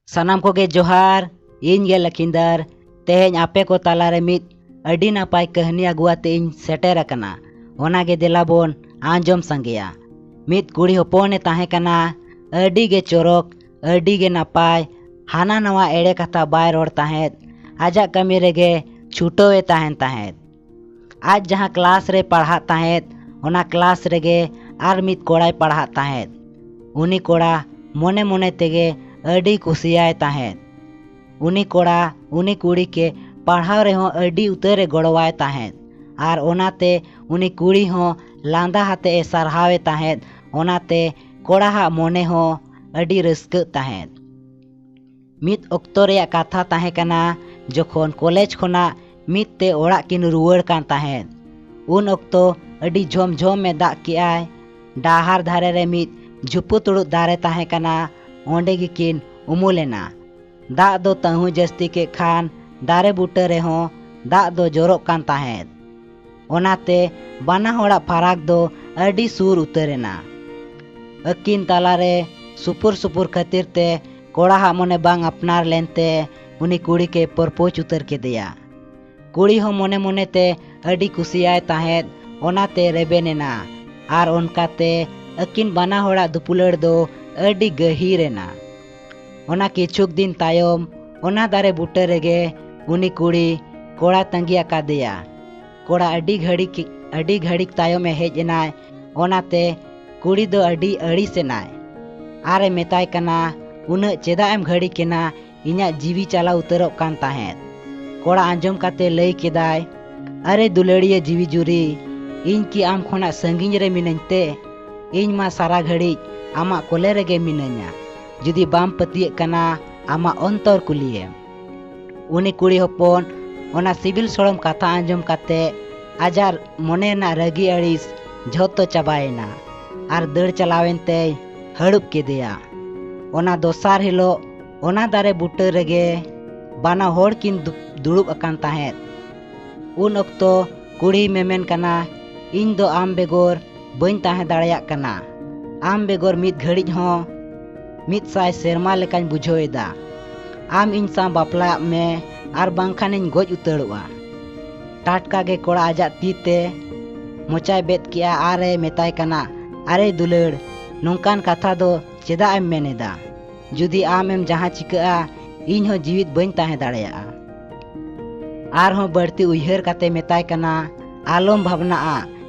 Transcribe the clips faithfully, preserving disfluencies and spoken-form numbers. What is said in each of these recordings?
ᱥᱟᱱᱟᱢ ᱠᱚᱜᱮ ᱡᱚᱦᱟᱨ, ᱤᱧ ᱜᱮ ᱞᱟᱠᱷᱤᱱᱫᱟᱨ᱾ ᱛᱮᱦᱮᱧ ᱟᱯᱮ ᱠᱚ ᱛᱟᱞᱟᱨᱮ ᱢᱤᱫ ᱟᱹᱰᱤ ᱱᱟᱯᱟᱭ ᱠᱟᱹᱦᱱᱤ ᱟᱹᱜᱩ ᱟᱛᱮ ᱤᱧ ᱥᱮᱴᱮᱨ ᱟᱠᱟᱱᱟ᱾ ᱚᱱᱟ ᱜᱮ ᱫᱮᱞᱟ ᱵᱚᱱ ᱟᱸᱡᱚᱢ ᱥᱟᱸᱜᱮᱭᱟ᱾ ᱢᱤᱫ ᱠᱩᱲᱤ ᱦᱚᱯᱚᱱᱮ ᱛᱟᱦᱮᱸ ᱠᱟᱱᱟ, ᱟᱹᱰᱤ ᱜᱮ ᱪᱚᱨᱚᱠ, ᱟᱹᱰᱤ ᱜᱮ ᱱᱟᱯᱟᱭ, ᱦᱟᱱᱟ ᱱᱟᱣᱟ ᱮᱲᱮ ᱠᱟᱛᱷᱟ ᱵᱟᱭ ᱨᱚᱲ ᱛᱟᱦᱮᱸᱫ, ᱟᱡᱟᱜ ᱠᱟᱹᱢᱤ ᱨᱮᱜᱮ ᱪᱷᱩᱴᱟᱹᱣ ᱮ ᱛᱟᱦᱮᱱ ᱛᱟᱦᱮᱸᱫ᱾ ᱟᱡ ᱡᱟᱦᱟᱸ ᱠᱞᱟᱥ ᱨᱮ ᱯᱟᱲᱦᱟᱜ ᱛᱟᱦᱮᱸᱫ, ᱚᱱᱟ ᱠᱞᱟᱥ ᱨᱮᱜᱮ ᱟᱨ ᱢᱤᱫ ᱠᱚᱲᱟᱭ ᱯᱟᱲᱦᱟᱜ ᱛᱟᱦᱮᱸᱫ᱾ ᱩᱱᱤ ᱠᱚᱲᱟ ᱢᱚᱱᱮ ᱢᱚᱱᱮ ᱛᱮᱜᱮ ᱟᱹᱰᱤ ᱠᱩᱥᱤᱭᱟᱭ ᱛᱟᱦᱮᱸᱫ᱾ ᱩᱱᱤ ᱠᱚᱲᱟ ᱩᱱᱤ ᱠᱩᱲᱤ ᱠᱮ ᱯᱟᱲᱦᱟᱣ ᱨᱮᱦᱚᱸ ᱟᱹᱰᱤ ᱩᱛᱟᱹᱨ ᱮ ᱜᱚᱲᱚᱣᱟᱭ ᱛᱟᱦᱮᱸᱫ, ᱟᱨ ᱚᱱᱟᱛᱮ ᱩᱱᱤ ᱠᱩᱲᱤ ᱦᱚᱸ ᱞᱟᱸᱫᱟ ᱦᱟᱛᱮ ᱮ ᱥᱟᱨᱦᱟᱣᱮ ᱛᱟᱦᱮᱸᱫ᱾ ᱚᱱᱟᱛᱮ ᱠᱚᱲᱟ ᱦᱟᱜ ᱢᱚᱱᱮ ᱦᱚᱸ ᱟᱹᱰᱤ ᱨᱟᱹᱥᱠᱟᱹᱜ ᱛᱟᱦᱮᱸᱫ᱾ ᱢᱤᱫ ᱚᱠᱛᱚ ᱨᱮᱭᱟᱜ ᱠᱟᱛᱷᱟ ᱛᱟᱦᱮᱸ ᱠᱟᱱᱟ, ᱡᱚᱠᱷᱚᱱ ᱠᱚᱞᱮᱡᱽ ᱠᱷᱚᱱᱟᱜ ᱢᱤᱫ ᱛᱮ ᱚᱲᱟᱜ ᱠᱤᱱ ᱨᱩᱣᱟᱹᱲ ᱠᱟᱱ ᱛᱟᱦᱮᱸᱫ᱾ ᱩᱱ ᱚᱠᱛᱚ ᱟᱹᱰᱤ ᱡᱷᱚᱢ ᱡᱷᱚᱢ ᱮ ᱫᱟᱜ ᱠᱮᱜᱼᱟᱭ᱾ ᱰᱟᱦᱟᱨ ᱫᱷᱟᱨᱮ ᱨᱮ ᱢᱤᱫ ᱡᱷᱩᱯᱩ ᱛᱩᱲᱩᱫ ᱫᱟᱨᱮ ᱛᱟᱦᱮᱸ ᱠᱟᱱᱟ, ᱚᱸᱰᱮ ᱜᱮᱠᱤᱱ ᱩᱢᱩᱞ ᱮᱱᱟ᱾ ᱫᱟᱜ ᱫᱚ ᱛᱟᱹᱦᱩ ᱡᱟᱹᱥᱛᱤ ᱠᱮᱫ ᱠᱷᱟᱱ ᱫᱟᱨᱮ ᱵᱩᱴᱟᱹ ᱨᱮᱦᱚᱸ ᱫᱟᱜ ᱫᱚ ᱡᱚᱨᱚᱜ ᱠᱟᱱ ᱛᱟᱦᱮᱸᱫ᱾ ᱚᱱᱟᱛᱮ ᱵᱟᱱᱟ ᱦᱚᱲᱟᱜ ᱯᱷᱟᱨᱟᱠ ᱫᱚ ᱟᱹᱰᱤ ᱥᱩᱨ ᱩᱛᱟᱹᱨ ᱮᱱᱟ᱾ ᱟᱹᱠᱤᱱ ᱛᱟᱞᱟᱨᱮ ᱥᱩᱯᱩᱨ ᱥᱩᱯᱩᱨ ᱠᱷᱟᱹᱛᱤᱨ ᱛᱮ ᱠᱚᱲᱟ ᱦᱟᱜ ᱢᱚᱱᱮ ᱵᱟᱝ ᱟᱯᱱᱟᱨ ᱞᱮᱱᱛᱮ ᱩᱱᱤ ᱠᱩᱲᱤ ᱠᱮ ᱯᱨᱚᱯᱳᱡᱽ ᱩᱛᱟᱹᱨ ᱠᱮᱫᱮᱭᱟ᱾ ᱠᱩᱲᱤ ᱦᱚᱸ ᱢᱚᱱᱮ ᱢᱚᱱᱮᱛᱮ ᱟᱹᱰᱤ ᱠᱩᱥᱤᱭᱟᱭ ᱛᱟᱦᱮᱸᱫ, ᱚᱱᱟᱛᱮ ᱨᱮᱵᱮᱱ ᱮᱱᱟ᱾ ᱟᱨ ᱚᱱᱠᱟᱛᱮ ᱟᱹᱠᱤᱱ ᱵᱟᱱᱟ ᱦᱚᱲᱟᱜ ᱫᱩᱯᱩᱞᱟᱹᱲ ᱫᱚ ᱟᱹᱰᱤ ᱜᱟᱹᱦᱤᱨ ᱮᱱᱟ᱾ ᱚᱱᱟ ᱠᱤᱪᱷᱩᱠ ᱫᱤᱱ ᱛᱟᱭᱚᱢ ᱚᱱᱟ ᱫᱟᱨᱮ ᱵᱩᱴᱟᱹ ᱨᱮᱜᱮ ᱩᱱᱤ ᱠᱩᱲᱤ ᱠᱚᱲᱟ ᱛᱟᱺᱜᱤ ᱟᱠᱟᱫᱮᱭᱟ᱾ ᱠᱚᱲᱟ ᱟᱹᱰᱤ ᱜᱷᱟᱹᱲᱤᱠ, ᱟᱹᱰᱤ ᱜᱷᱟᱹᱲᱤᱠ ᱛᱟᱭᱚᱢ ᱮ ᱦᱮᱡ ᱮᱱᱟᱭ᱾ ᱚᱱᱟᱛᱮ ᱠᱩᱲᱤ ᱫᱚ ᱟᱹᱰᱤ ᱟᱹᱲᱤᱥ ᱮᱱᱟᱭ᱾ ᱟᱨ ᱮ ᱢᱮᱛᱟᱭ ᱠᱟᱱᱟ, "ᱩᱱᱟᱹᱜ ᱪᱮᱫᱟᱜ ᱮᱢ ᱜᱷᱟᱹᱲᱤᱠ ᱮᱱᱟ? ᱤᱧᱟᱜ ᱡᱤᱣᱤ ᱪᱟᱞᱟᱣ ᱩᱛᱟᱹᱨᱚᱜ ᱠᱟᱱ ᱛᱟᱦᱮᱸᱫ᱾" ᱠᱚᱲᱟ ᱟᱸᱡᱚᱢ ᱠᱟᱛᱮ ᱞᱟᱹᱭ ᱠᱮᱫᱟᱭ, "ᱟᱨᱮ ᱫᱩᱞᱟᱹᱲᱤᱭᱟᱹ ᱡᱤᱣᱤ ᱡᱩᱨᱤ, ᱤᱧ ᱠᱤ ᱟᱢ ᱠᱷᱚᱱᱟᱜ ᱥᱟᱺᱜᱤᱧ ᱨᱮ ᱢᱤᱱᱟᱹᱧ ᱛᱮ? ᱤᱧ ᱢᱟ ᱥᱟᱨᱟ ᱜᱷᱟᱹᱲᱤᱡ ᱟᱢᱟᱜ ᱠᱚᱞᱮ ᱨᱮᱜᱮ ᱢᱤᱱᱟᱹᱧᱟ᱾ ᱡᱩᱫᱤ ᱵᱟᱢ ᱯᱟᱹᱛᱭᱟᱹᱜ ᱠᱟᱱᱟ, ᱟᱢᱟᱜ ᱚᱱᱛᱚᱨ ᱠᱩᱞᱤᱭᱮᱢ᱾" ᱩᱱᱤ ᱠᱩᱲᱤ ᱦᱚᱯᱚᱱ ᱚᱱᱟ ᱥᱤᱵᱤᱞ ᱥᱚᱲᱚᱢ ᱠᱟᱛᱷᱟ ᱟᱸᱡᱚᱢ ᱠᱟᱛᱮ ᱟᱡᱟᱜ ᱢᱚᱱᱮ ᱨᱮᱱᱟᱜ ᱨᱟᱹᱜᱤ ᱟᱹᱲᱤᱥ ᱡᱷᱚᱛᱚ ᱪᱟᱵᱟᱭᱮᱱᱟ ᱟᱨ ᱫᱟᱹᱲ ᱪᱟᱞᱟᱣᱮᱱ ᱛᱮᱭ ᱦᱟᱹᱲᱩᱵ ᱠᱮᱫᱮᱭᱟ᱾ ᱚᱱᱟ ᱫᱚᱥᱟᱨ ᱦᱤᱞᱳᱜ ᱚᱱᱟ ᱫᱟᱨᱮ ᱵᱩᱴᱟᱹ ᱨᱮᱜᱮ ᱵᱟᱱᱟ ᱦᱚᱲ ᱠᱤᱱ ᱫᱩ-, ᱫᱩᱲᱩᱵ ᱟᱠᱟᱱ ᱛᱟᱦᱮᱸᱫ᱾ ᱩᱱ ᱚᱠᱛᱚ ᱠᱩᱲᱤᱭ ᱢᱮᱢᱮᱱ ᱠᱟᱱᱟ, "ᱤᱧ ᱫᱚ ᱟᱢ ᱵᱮᱜᱚᱨ ᱵᱟᱹᱧ ᱛᱟᱦᱮᱸ ᱫᱟᱲᱮᱭᱟᱜ ᱠᱟᱱᱟ᱾ ᱟᱢ ᱵᱮᱜᱚᱨ ᱢᱤᱫ ᱜᱷᱟᱹᱲᱤᱡ ᱦᱚᱸ ᱢᱤᱫ ᱥᱟᱭ ᱥᱮᱨᱢᱟ ᱞᱮᱠᱟᱧ ᱵᱩᱡᱷᱟᱹᱣ ᱮᱫᱟ᱾ ᱟᱢ ᱤᱧ ᱥᱟᱶ ᱵᱟᱯᱞᱟᱜ ᱢᱮ, ᱟᱨ ᱵᱟᱝᱠᱷᱟᱱᱤᱧ ᱜᱚᱡ ᱩᱛᱟᱹᱨᱚᱜᱼᱟ᱾ ᱴᱟᱴᱠᱟ ᱜᱮ ᱠᱚᱲᱟ ᱟᱡᱟᱜ ᱛᱤ ᱛᱮ ᱢᱚᱪᱟᱭ ᱵᱮᱫ ᱠᱮᱜᱼᱟ ᱟᱨ ᱮ ᱢᱮᱛᱟᱭ ᱠᱟᱱᱟ, "ᱟᱨᱮ ᱫᱩᱞᱟᱹᱲ, ᱱᱚᱝᱠᱟᱱ ᱠᱟᱛᱷᱟ ᱫᱚ ᱪᱮᱫᱟᱜ ᱮᱢ ᱢᱮᱱ ᱮᱫᱟ? ᱡᱩᱫᱤ ᱟᱢ ᱮᱢ ᱡᱟᱦᱟᱸ ᱪᱤᱠᱟᱹᱜᱼᱟ, ᱤᱧ ᱦᱚᱸ ᱡᱤᱣᱤᱫ ᱵᱟᱹᱧ ᱛᱟᱦᱮᱸ ᱫᱟᱲᱮᱭᱟᱜᱼᱟ᱾ ᱟᱨᱦᱚᱸ ᱵᱟᱹᱲᱛᱤ ᱩᱭᱦᱟᱹᱨ ᱠᱟᱛᱮ ᱢᱮᱛᱟᱭ ᱠᱟᱱᱟ, "ᱟᱞᱚᱢ ᱵᱷᱟᱵᱽᱱᱟᱜᱼᱟ,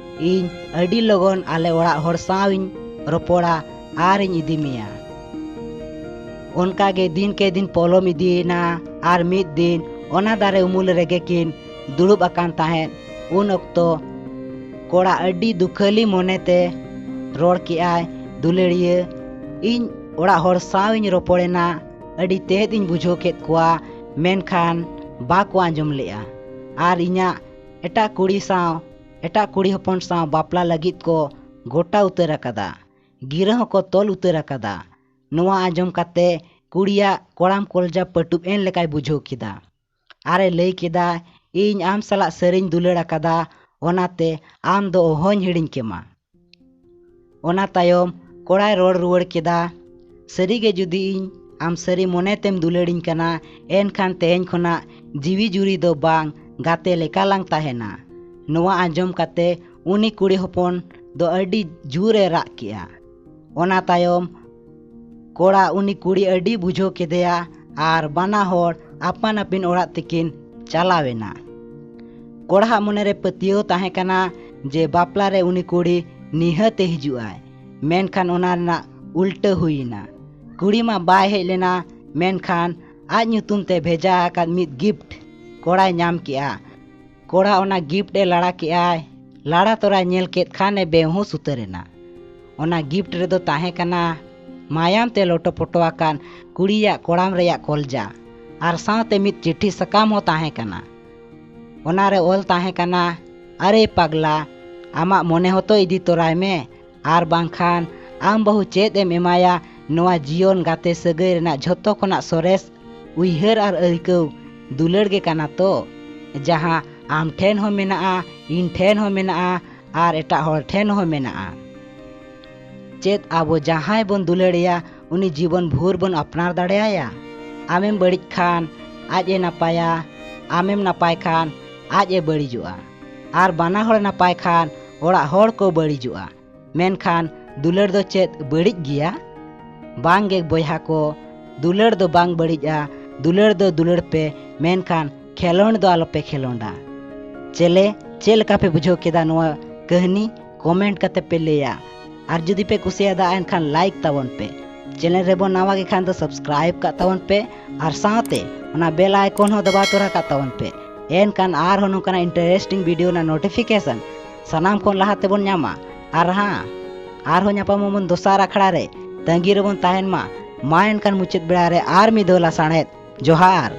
ᱤᱧ ᱟᱹᱰᱤ ᱞᱚᱜᱚᱱ ᱟᱞᱮ ᱚᱲᱟᱜ ᱦᱚᱲ ᱥᱟᱶ ᱤᱧ ᱨᱚᱯᱚᱲᱟ ᱟᱨ ᱤᱧ ᱤᱫᱤ ᱢᱮᱭᱟ᱾" ᱚᱱᱠᱟ ᱜᱮ ᱫᱤᱱ ᱠᱮ ᱫᱤᱱ ᱯᱚᱞᱚᱢ ᱤᱫᱤᱭᱮᱱᱟ᱾ ᱟᱨ ᱢᱤᱫ ᱫᱤᱱ ᱚᱱᱟ ᱫᱟᱨᱮ ᱩᱢᱩᱞ ᱨᱮᱜᱮ ᱠᱤᱱ ᱫᱩᱲᱩᱵ ᱟᱠᱟᱱ ᱛᱟᱦᱮᱸᱫ᱾ ᱩᱱ ᱚᱠᱛᱚ ᱠᱚᱲᱟ ᱟᱹᱰᱤ ᱫᱩᱠᱷᱟᱹᱞᱤ ᱢᱚᱱᱮᱛᱮ ᱨᱚᱲ ᱠᱮᱜᱼᱟᱭ, "ᱫᱩᱞᱟᱹᱲᱤᱭᱟᱹ, ᱤᱧ ᱚᱲᱟᱜ ᱦᱚᱲ ᱥᱟᱶ ᱤᱧ ᱨᱚᱯᱚᱲᱮᱱᱟ, ᱟᱹᱰᱤ ᱛᱮᱫ ᱤᱧ ᱵᱩᱡᱷᱟᱹᱣ ᱠᱮᱫ ᱠᱚᱣᱟ, ᱢᱮᱱᱠᱷᱟᱱ ᱵᱟᱠᱚ ᱟᱸᱡᱚᱢ ᱞᱮᱜᱼᱟ᱾ ᱟᱨ ᱤᱧᱟᱹᱜ ᱮᱴᱟᱜ ᱠᱩᱲᱤ ᱥᱟᱶ, ᱮᱴᱟᱜ ᱠᱩᱲᱤ ᱦᱚᱯᱚᱱ ᱥᱟᱶ ᱵᱟᱯᱞᱟ ᱞᱟᱹᱜᱤᱫ ᱠᱚ ᱜᱚᱴᱟ ᱩᱛᱟᱹᱨ ᱟᱠᱟᱫᱟ, ᱜᱤᱨᱟᱹ ᱦᱚᱸᱠᱚ ᱛᱚᱞ ᱩᱛᱟᱹᱨ ᱟᱠᱟᱫᱟ᱾" ᱱᱚᱣᱟ ᱟᱸᱡᱚᱢ ᱠᱟᱛᱮ ᱠᱩᱲᱤᱭᱟᱜ ᱠᱚᱲᱟᱢ ᱠᱚᱞᱡᱟ ᱯᱟᱹᱴᱩᱵ ᱮᱱ ᱞᱮᱠᱟᱭ ᱵᱩᱡᱷᱟᱹᱣ ᱠᱮᱫᱟ᱾ ᱟᱨᱮ ᱞᱟᱹᱭ ᱠᱮᱫᱟ, "ᱤᱧ ᱟᱢ ᱥᱟᱞᱟᱜ ᱥᱟᱹᱨᱤᱧ ᱫᱩᱞᱟᱹᱲ ᱟᱠᱟᱫᱟ, ᱚᱱᱟᱛᱮ ᱟᱢ ᱫᱚ ᱚᱦᱚᱧ ᱦᱤᱲᱤᱧ ᱠᱮᱢᱟ᱾" ᱚᱱᱟ ᱛᱟᱭᱚᱢ ᱠᱚᱲᱟᱭ ᱨᱚᱲ ᱨᱩᱣᱟᱹᱲ ᱠᱮᱫᱟ, "ᱥᱟᱹᱨᱤᱜᱮ ᱡᱩᱫᱤ ᱤᱧ ᱟᱢ ᱥᱟᱹᱨᱤ ᱢᱚᱱᱮ ᱛᱮᱢ ᱫᱩᱞᱟᱹᱲᱤᱧ ᱠᱟᱱᱟ, ᱮᱱᱠᱷᱟᱱ ᱛᱮᱦᱮᱧ ᱠᱷᱚᱱᱟᱜ ᱡᱤᱣᱤ ᱡᱩᱨᱤ ᱫᱚ ᱵᱟᱝ, ᱜᱟᱛᱮ ᱞᱮᱠᱟ ᱞᱟᱝ ᱛᱟᱦᱮᱱᱟ᱾" ᱱᱚᱣᱟ ᱟᱸᱡᱚᱢ ᱠᱟᱛᱮ ᱩᱱᱤ ᱠᱩᱲᱤ ᱦᱚᱯᱚᱱ ᱫᱚ ᱟᱹᱰᱤ ᱡᱳᱨᱮ ᱨᱟᱜ ᱠᱮᱜᱼᱟ᱾ ᱚᱱᱟ ᱛᱟᱭᱚᱢ ᱠᱚᱲᱟ ᱩᱱᱤ ᱠᱩᱲᱤ ᱟᱹᱰᱤ ᱵᱩᱡᱷᱟᱹᱣ ᱠᱮᱫᱮᱭᱟ ᱟᱨ ᱵᱟᱱᱟ ᱦᱚᱲ ᱟᱯᱟᱱ ᱟᱹᱯᱤᱱ ᱚᱲᱟᱜ ᱛᱮᱠᱤᱱ ᱪᱟᱞᱟᱣ ᱮᱱᱟ᱾ ᱠᱚᱲᱟᱦᱟᱜ ᱢᱚᱱᱮᱨᱮ ᱯᱟᱹᱛᱭᱟᱹᱣ ᱛᱟᱦᱮᱸ ᱠᱟᱱᱟ ᱡᱮ ᱵᱟᱯᱞᱟ ᱨᱮ ᱩᱱᱤ ᱠᱩᱲᱤ ᱱᱤᱦᱟᱹᱛᱮ ᱦᱤᱡᱩᱜᱼᱟᱭ, ᱢᱮᱱᱠᱷᱟᱱ ᱚᱱᱟ ᱨᱮᱱᱟᱜ ᱩᱞᱴᱟᱹ ᱦᱩᱭ ᱮᱱᱟ᱾ ᱠᱩᱲᱤ ᱢᱟ ᱵᱟᱭ ᱦᱮᱡ ᱞᱮᱱᱟ, ᱢᱮᱱᱠᱷᱟᱱ ᱟᱡ ᱧᱩᱛᱩᱢ ᱛᱮ ᱵᱷᱮᱡᱟ ᱟᱠᱟᱫ ᱢᱤᱫ ᱜᱤᱯᱷᱴ ᱠᱚᱲᱟᱭ ᱧᱟᱢ ᱠᱮᱜᱼᱟ᱾ ᱠᱚᱲᱟ ᱚᱱᱟ ᱜᱤᱯᱷᱴ ᱮ ᱞᱟᱲᱟ ᱠᱮᱜᱼᱟᱭ᱾ ᱞᱟᱲᱟ ᱛᱚᱨᱟᱭ ᱧᱮᱞ ᱠᱮᱫ ᱠᱷᱟᱱ ᱮ ᱵᱮᱦᱩᱸᱥ ᱩᱛᱟᱹᱨ ᱮᱱᱟ᱾ ᱚᱱᱟ ᱜᱤᱯᱷᱴ ᱨᱮᱫᱚ ᱛᱟᱦᱮᱸ ᱠᱟᱱᱟ ᱢᱟᱭᱟᱢ ᱛᱮ ᱞᱚᱴᱚ ᱯᱚᱴᱚ ᱟᱠᱟᱱ ᱠᱩᱲᱤᱭᱟᱜ ᱠᱚᱲᱟᱢ ᱨᱮᱭᱟᱜ ᱠᱚᱞᱡᱟ, ᱟᱨ ᱥᱟᱶᱛᱮ ᱢᱤᱫ ᱪᱤᱴᱷᱤ ᱥᱟᱠᱟᱢ ᱦᱚᱸ ᱛᱟᱦᱮᱸ ᱠᱟᱱᱟ᱾ ᱚᱱᱟᱨᱮ ᱚᱞ ᱛᱟᱦᱮᱸ ᱠᱟᱱᱟ, "ᱟᱨᱮ ᱯᱟᱜᱽᱞᱟ, ᱟᱢᱟᱜ ᱢᱚᱱᱮ ᱦᱚᱸᱛᱚ ᱤᱫᱤ ᱛᱚᱨᱟᱭ ᱢᱮ, ᱟᱨ ᱵᱟᱝᱠᱷᱟᱱ ᱟᱢ ᱵᱟᱹᱦᱩ ᱪᱮᱫ ᱮᱢ ᱮᱢᱟᱭᱟ ᱱᱚᱣᱟ ᱡᱤᱭᱚᱱ ᱜᱟᱛᱮ ᱥᱟᱹᱜᱟᱹᱭ ᱨᱮᱱᱟᱜ ᱡᱷᱚᱛᱚ ᱠᱷᱚᱱᱟᱜ ᱥᱚᱨᱮᱥ ᱩᱭᱦᱟᱹᱨ ᱟᱨ ᱟᱹᱭᱠᱟᱹᱣ ᱫᱩᱞᱟᱹᱲ ᱜᱮ ᱠᱟᱱᱟ ᱛᱚ, ᱡᱟᱦᱟᱸ ᱟᱢ ᱴᱷᱮᱱ ᱦᱚᱸ ᱢᱮᱱᱟᱜᱼᱟ, ᱤᱧ ᱴᱷᱮᱱ ᱦᱚᱸ ᱢᱮᱱᱟᱜᱼᱟ, ᱟᱨ ᱮᱴᱟᱜ ᱦᱚᱲ ᱴᱷᱮᱱ ᱦᱚᱸ ᱢᱮᱱᱟᱜᱼᱟ?" ᱪᱮᱫ ᱟᱵᱚ ᱡᱟᱦᱟᱸᱭ ᱵᱚᱱ ᱫᱩᱞᱟᱹᱲᱮᱭᱟ, ᱩᱱᱤ ᱡᱤᱵᱚᱱ ᱵᱷᱳᱨ ᱵᱚᱱ ᱟᱯᱱᱟᱨ ᱫᱟᱲᱮᱭᱟᱭᱟ? ᱟᱢᱮᱢ ᱵᱟᱹᱲᱤᱡ ᱠᱷᱟᱱ ᱟᱡ ᱮ ᱱᱟᱯᱟᱭᱟ, ᱟᱢᱮᱢ ᱱᱟᱯᱟᱭ ᱠᱷᱟᱱ ᱟᱡ ᱮ ᱵᱟᱹᱲᱤᱡᱚᱜᱼᱟ, ᱟᱨ ᱵᱟᱱᱟ ᱦᱚᱲ ᱱᱟᱯᱟᱭ ᱠᱷᱟᱱ ᱚᱲᱟᱜ ᱦᱚᱲ ᱠᱚ ᱵᱟᱹᱲᱤᱡᱚᱜᱼᱟ᱾ ᱢᱮᱱᱠᱷᱟᱱ ᱫᱩᱞᱟᱹᱲ ᱫᱚ ᱪᱮᱫ ᱵᱟᱹᱲᱤᱡ ᱜᱮᱭᱟ? ᱵᱟᱝ ᱜᱮ ᱵᱚᱭᱦᱟ ᱠᱚ, ᱫᱩᱞᱟᱹᱲ ᱫᱚ ᱵᱟᱝ ᱵᱟᱹᱲᱤᱡᱼᱟ᱾ ᱫᱩᱞᱟᱹᱲ ᱫᱚ ᱫᱩᱞᱟᱹᱲ ᱯᱮ, ᱢᱮᱱᱠᱷᱟᱱ ᱠᱷᱮᱞᱳᱸᱰ ᱫᱚ ᱟᱞᱚᱯᱮ ᱠᱷᱮᱞᱳᱸᱰᱟ᱾ ᱪᱮᱞᱮ, ᱪᱮᱫ ᱞᱮᱠᱟ ᱯᱮ ᱵᱩᱡᱷᱟᱹᱣ ᱠᱮᱫᱟ ᱱᱚᱣᱟ ᱠᱟᱹᱦᱱᱤ? ᱠᱚᱢᱮᱱᱴ ᱠᱟᱛᱮ ᱯᱮ ᱞᱟᱹᱭᱟ᱾ ᱟᱨ ᱡᱩᱫᱤ ᱯᱮ ᱠᱩᱥᱤᱭᱟᱫᱟ ᱮᱱᱠᱷᱟᱱ ᱞᱟᱭᱤᱠ ᱛᱟᱵᱚᱱ ᱯᱮ᱾ ᱪᱮᱱᱮᱞ ᱨᱮᱵᱚᱱ ᱱᱟᱣᱟ ᱜᱮ ᱠᱷᱟᱱ ᱫᱚ ᱥᱟᱵᱥᱠᱨᱟᱭᱤᱵ ᱠᱟᱜ ᱛᱟᱵᱚᱱ ᱯᱮ ᱟᱨ ᱥᱟᱶᱛᱮ ᱚᱱᱟ ᱵᱮᱞ ᱟᱭᱠᱚᱱ ᱦᱚᱸ ᱫᱟᱵᱟᱣ ᱛᱚᱨᱟ ᱠᱟᱜ ᱛᱟᱵᱚᱱ ᱯᱮ᱾ ᱮᱱᱠᱷᱟᱱ ᱟᱨᱦᱚᱸ ᱱᱚᱝᱠᱟᱱᱟᱜ ᱤᱱᱴᱟᱨᱮᱥᱴᱤᱝ ᱵᱷᱤᱰᱤᱭᱳ ᱨᱮᱱᱟᱜ ᱱᱳᱴᱤᱯᱷᱤᱠᱮᱥᱚᱱ ᱥᱟᱱᱟᱢ ᱠᱷᱚᱱ ᱞᱟᱦᱟ ᱛᱮᱵᱚᱱ ᱧᱟᱢᱟ᱾ ᱟᱨ ᱦᱟᱸ, ᱟᱨᱦᱚᱸ ᱧᱟᱯᱟᱢ ᱟᱵᱚᱱ ᱫᱚᱥᱟᱨ ᱟᱠᱷᱲᱟ ᱨᱮ᱾ ᱛᱟᱺᱜᱤ ᱨᱮᱵᱚᱱ ᱛᱟᱦᱮᱱ ᱢᱟ᱾ ᱢᱟ ᱮᱱᱠᱷᱟᱱ ᱢᱩᱪᱟᱹᱫ ᱵᱮᱲᱟ ᱨᱮ ᱟᱨ ᱢᱤᱫ ᱫᱷᱟᱣ ᱞᱟᱥᱟᱬᱦᱮᱫ ᱡᱚᱦᱟᱨ᱾